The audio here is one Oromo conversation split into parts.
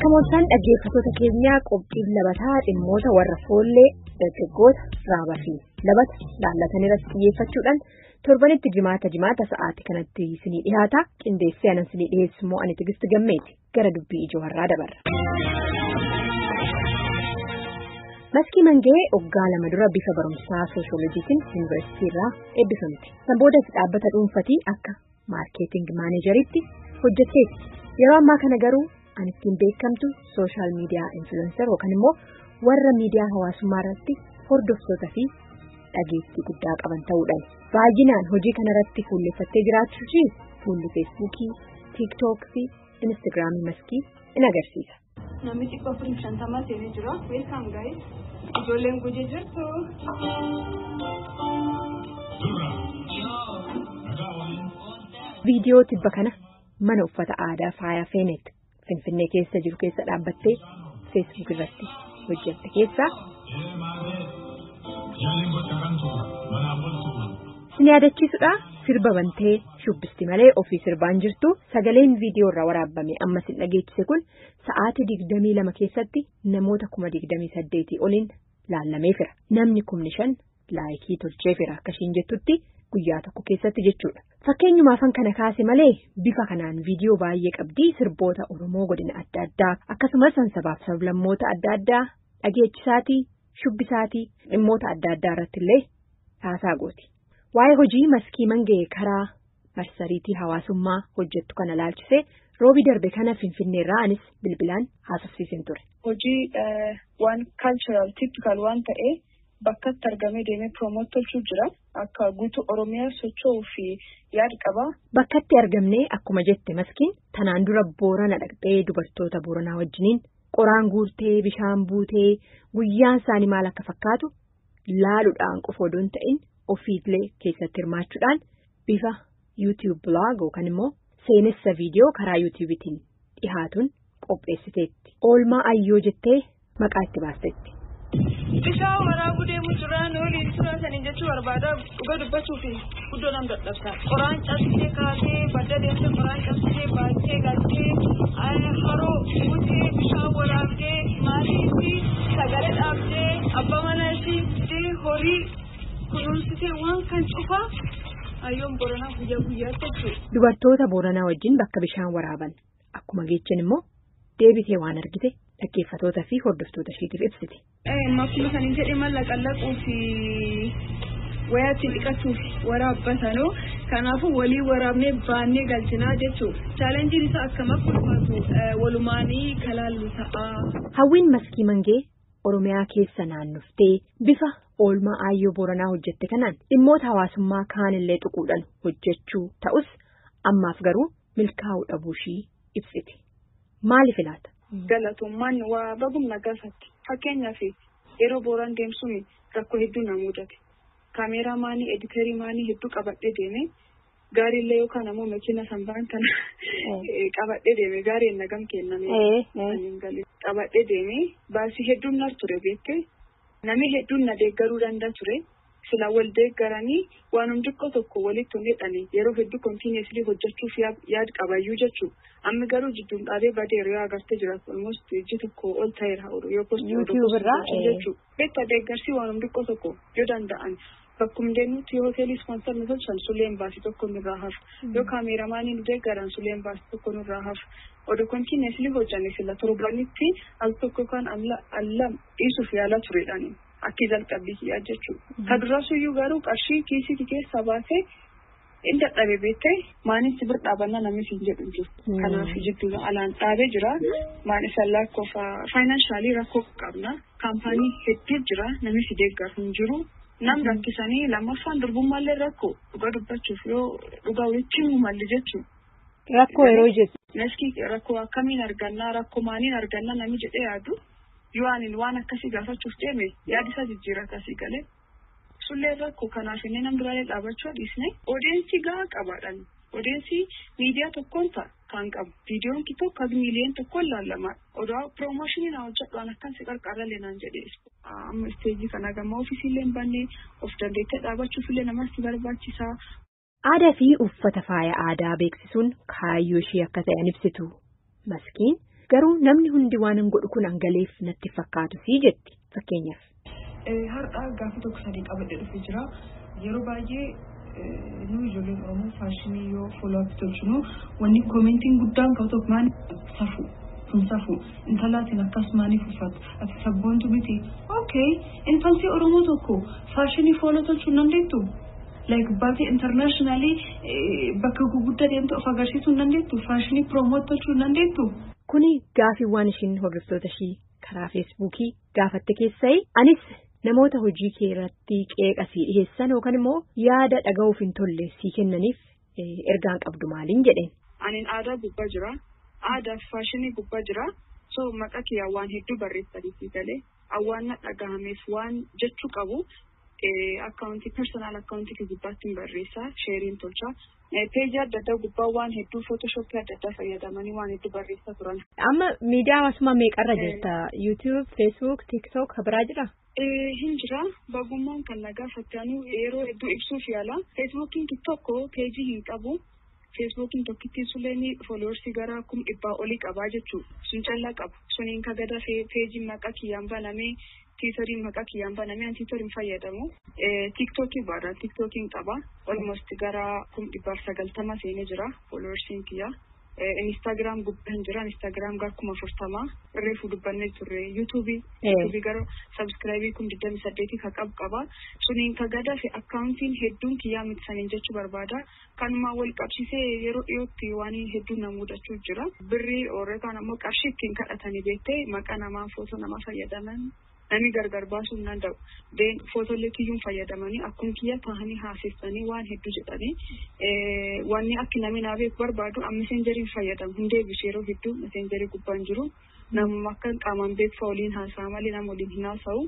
Akka mooltaan dhaggeeffattoota keenyaa, qophiin labataa dhimmoota warra foollee, dargaggoota, raabaa fi labata laallatan irratti xiyyeeffachuudhaan torbanitti jimaata jimaata sa'aatii kanatti isinii dhiyaata. Qindeessee anan isinii dhiyeessu immoo ani Tigisti Gammeeti. Gara dubbii ijoo har'aa dabarra. Maskii Mangee waggaa 2 dura bifa barumsaa sooshoolojiitiin yuunivarsiitii irraa eebbifamte. San boodas dhaabbata dhuunfatii akka marketing manageriitti hojjetteetti. Yeroo ammaa kana garuu an ittiin beekamtu social media influencer yookaan immoo warra miidiyaa hawaasummaa irratti hordoftoota fi dhageettii guddaa qaban ta'uudhaan. Baay'inaan hojii kanarratti fuulleffattee jiraachuu ishee fuulli Feesbuukii, TikTok fi Instagiraamii Maskii in agarsiisa. Namni 450 seenee jira. Welcome guys. Ijoolleen Gujii jirtu. Viidiyoo tibba kana mana uffata aadaa Faaya Feenet Finfinnee keessa jiru keessa dhaabbattee Feesbuuk irratti hojjette keessaa sin yaadachiisudha. Sirba bantee shubbisti malee ofii sirbaan jirtu. Sagaleen viidiyoo irraa waraabame amma sin dhageechise kun sa'aatii 22 keessatti namoota 28,000 oliin laallameefira. Namni 5,000 like tolcheefira akka ishiin jettutti guyyaa tokko keessatti jechuudha. Fakkeenyumaafan kana kaase malee bifa kanaan viidiyoo baay'ee qabdii. Sirboota Oromoo godina adda addaa akkasumas sabaaf sablammoota adda addaa dhageechisaatii, shubbisaatii, dhimmoota adda addaa irratti illee haasaa gooti. Waa'ee hojii Maskii Mangee karaa marsariitii hawaasummaa hojjettu kana laalchisee roobii darbe kana Finfinneerraa anis bilbilaan haasofsiisin ture. Hojii waan cultural typical waan ta'e bakkatti argamee deemee promote tolchuu jira. Akka guutuu Oromiyaa socho'uu fi yaad qaba. Bakkatti argamnee akkuma jette Maskiin, tanaan dura Boorana dhaqxee dubartoota Booranaa wajjiniin qoraan guurtee, bishaan buutee, guyyaan isaanii maal akka fakkaatu laaluudhaan qofa odoo hin ta'in ofiillee keessatti hirmaachuudhaan bifa YouTube blog yookaan immoo seenessa viidiyoo karaa YouTube'itiin dhihaatuun qopheessiteetti. Oolmaa Ayyoo jettee maqaa itti baasteetti. Bishaan waraabuu deemuu jiraan waliin suuraa sanii jechuu barbaada. Dhuga dubbachuu fi guddoo nam dadhabsa. Qoraan cabsitee kaatee, badda deemtee qoraan cabsitee baattee galtee, haroo buutee, bishaan waraabdee, maatii sagalee dhaabdee, abbaa manaa ishii, horii kunuunsitee, waan kan cufaa Ayyoon Booranaa guyyaa guyyaatti jechuudha. Dubartoota Booranaa wajjin bakka bishaan waraaban akkuma geechan immoo deebitee waan argite dhaggeeffattoota fi hordoftoota isheetiif ibsite. Akkuma saniin jedhee mallaqa laquu fi wayaa ittiin dhiqachuuf waraabbatanoo, kanaafuu walii waraabnee baannee galchinaa jechuudha. Challengeiin isaa akkam akka ulfaatu walumaanii kalaallu ta'a. Hawwiin Maskii Mangee Oromiyaa keessa naannoftee bifa oolmaa Aayyoo Booranaa hojjette kanaan dhimmoota hawaasummaa kaanillee tuquudhaan hojjechuu ta'us, ammaaf garuu milkaa'uu dhabuu ishii ibsite. Maaliif laata? Galatummaan waa bagumna gaafatti. Fakkeenyaaf, yeroo Booraan deemsuun rakkoo hedduu na mudate. Cameraman, editor maanii hedduu qabadhee deeme. Gaariillee yookaan ammoo makiina sanbaan kana qabadhee deeme, gaariin nagam kenname. Qabadhee deeme, baasii hedduun nar ture beektee, namni hedduun na deeggaruu danda'a ture. Sila wal deeggaranii waanum xiqqoo tokko walitti hidhanii yeroo hedduu continuously hojjechuuf yaad qabayyuu jechuudha. Amma garuu jidduun dhaabee badeera. Yoo agartee jiraatu almost iji tokko ol ta'eera yoo post jechuudha. Beektaa, deeggarsi waanum xiqqoo tokko yoo danda'an, bakkum deemnutti yoo hoteelii sponsor nu tolchan sulleen baasii tokko nurraa hafu. Yoo cameramanii nu deeggaran sulleen baasii tokko nurraa hafu. Oduu continuously hojjanne sila torbanitti al tokko yookaan al lama dhiisuuf yaala turedhaani. Akki jalqabbii kiyyaa jechuudha. Ka durasuyyuu garuu qarshii kiisii keessaa baasee hin dadhabe beektee, maanis bir dhaabannaa namni siin jedhu jiru. Kanaaf jidduu alaan dhaabee jira. Maan isa lakkoof financially rakkoo qabna. Company hedduu jira, namni si deeggaru hin jiru. Nam rakkisanii, lammaffaan durbummaallee rakkoo, dhugaa dubbachuuf yoo dhugaa walitti himuu malli jechuudha. Rakkoo yeroo jettu. Maskii, rakkoo akkamiin argannaa, rakkoo maaliin argannaa namni jedhee yaadu, yoo ani waan akkasii gaafachuuf deeme yaada isaa jijjiira akkasii galee. Sullee rakkoo, kanaaf inni nam duraalee dhaabachuu dhiisne. Audience gahaa qabaadhaan, audience miidiyaa tokkoon ta'a kan qabu. Viidiyoon tokko miiliyoona 1n laallama. Odoo promotion naa hojjedhu, waan akkan si qarqarralee naan jedhee. Amma stage kana gama ofiisiillee hin banne, of dandeettee dhaabachuuf illee namas si barbaachisaa. Aadaa fi uffata faaya aadaa beeksisuun kaayyoo ishee akka ta'an ibsitu. Maskiin Garuu namni hundi waan hin godhu kun hangaleef natti fakkaatu sii jetti fakkeenyaaf. Har'a gaaffii tokko sadii qabadhee dhufee jira. Yeroo baay'ee nu ijoolleen Oromoo faashinii yoo follow up tolchinu wanni commentiin guddaan qabu tokko maali safuu kun safuu intalaatiin akkas maaliif uffatu ati sabboontu miti okay intalti Oromoo tokko faashinii follow tolchuu hin dandeettu. Like baatee internationally bakka guguddaa deemtu of agarsiisuu hin dandeettu faashinii promote tolchuu hin dandeettu. Kuni gaafii waan ishiin hordoftoota ishii karaa feesbuukii gaafatte keessai anis namoota hojii kee irratti qeeqa sii dhiheessan yookaan immoo yaada dhaga'uuf hin tolle sii kennaniif ergaan qabdu maaliin jedheen. Anin aadaa gubbaa jira. Aadaa fi faashinii gubbaa jira. So maqaa kiyyaa waan hedduu barreessanii galee waan na dhagahameef waan jechuu qabu akkaawuntii personal akkaawuntii kee gubbaatti hin barreessaa sheeriin tolchaa. Peejii adda addaa gubbaa waan hedduu footoshoppii adda addaa fayyadamanii waan hedduu barreessaa turan. Amma miidiyaa hawaasummaa meeqarra jirta? YouTube, Facebook, TikTok biraa jiraa? Hin jira. Bagummaan kan na gaafatte yeroo hedduu ibsuuf yaala. Feesbuukiin tokko peejii hin qabu. Feesbuukiin tokkittiin sulleen fooloorsii gara 100,000 olii qabaa jechuudha. Sun callaa qaba. Suniin kagada peejiin maqaa kiyyaan banamee tiitariin maqaa kiyyaan banamee an tiitariin fayyadamu. Tiiktookii baadha. Tiiktookiin qaba. Olmost gara 190,000 seenee jira fooloorsiin kiyya. Instaagiraam gubbaa hin jira. Instaagiraam gara 40,000 reefu dubbannee turre. Yuutuubii gara sabskraayibii 28,000 kan qabu qaba. Suniin ka gadaa fi akkaawuntiin hedduun kiyyaa miti saniin jechuu barbaada. Kanumaan wal qabsiisee yeroo dhiyootti waan hedduun na mudachuu jira. Birrii yookaan ammoo qarshii ittiin kadhatanii beektee maqaa namaa footoo namaa fayyadaman namni gargar baasuu hin danda'u. Footoolee kiyyuun fayyadamanii akkuma kiyya taa'anii haasessanii waan hedduu jedhanii wanni akki namni naa beeku barbaadu amma meseenjeriin fayyadamu hin deebisu yeroo hedduu meseenjerii gubbaan jiru. Namuma akka qaamaan beeku waliin haasa'a malee nama waliin hin haasa'u.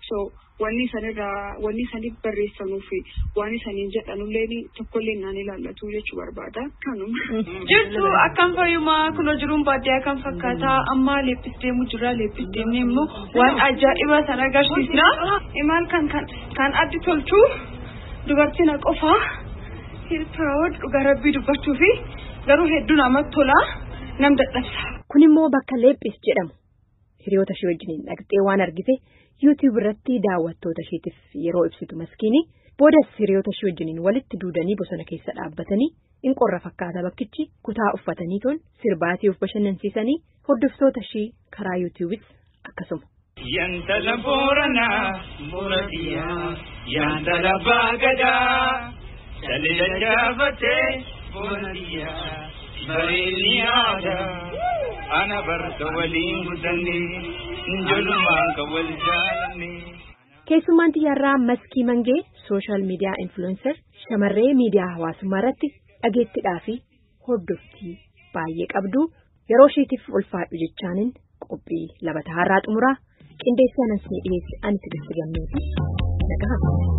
So wanni sanirraa wanni sanii barreessanuu fi waan isaniin jedhanullee tokkollee naan ilaallatu jechuu barbaada. Kanuma. Jirtu akkam fayyumaa kunoo jiruun baadiyyaa kan fakkaataa amma leephis deemu jira leephis deemnee immoo waan ajaa'iba sana agarsiisna. Imaal kan kan addi tolchu dubartii na qofaa feel proud dhugaa rabbii dubbachuu fi garuu hedduu namatti tola nam dadhabsa. Kun immoo bakka leephis jedhamu hiriyoota ishee wajjiniin dhaqxee waan argite YouTube irratti daawwattoota isheetiif yeroo ibsitu maskiinii boodas hiriyoota ishee wajjiniin walitti duudanii bosona keessa dhaabbatanii in qorra fakkaata bakkichi kutaa uffatanii toon sirbaatii of bashannansiisanii hordoftoota ishee karaa YouTubeis akkasuma. Yantala Booranaa Booratiyaa Yantala Baagadaa Calila Jaafatee Booratiyaa Bareedni aadaa Ana barka waliin guddannee Njolummaan kan wal jaalannee. Keessummaan xiyyaarraa Maskii Mangee sooshaal miidiyaa influencer shamarree miidiyaa hawaasummaa irratti dhageettidhaa fi hordoftii baay'ee qabdu yeroo isheetiif ulfaadhu jechaaniin qophii labataa har'aa xumuraa qindeessaan ansii dhiyeesse ani Tigist Gammeeti nagaha.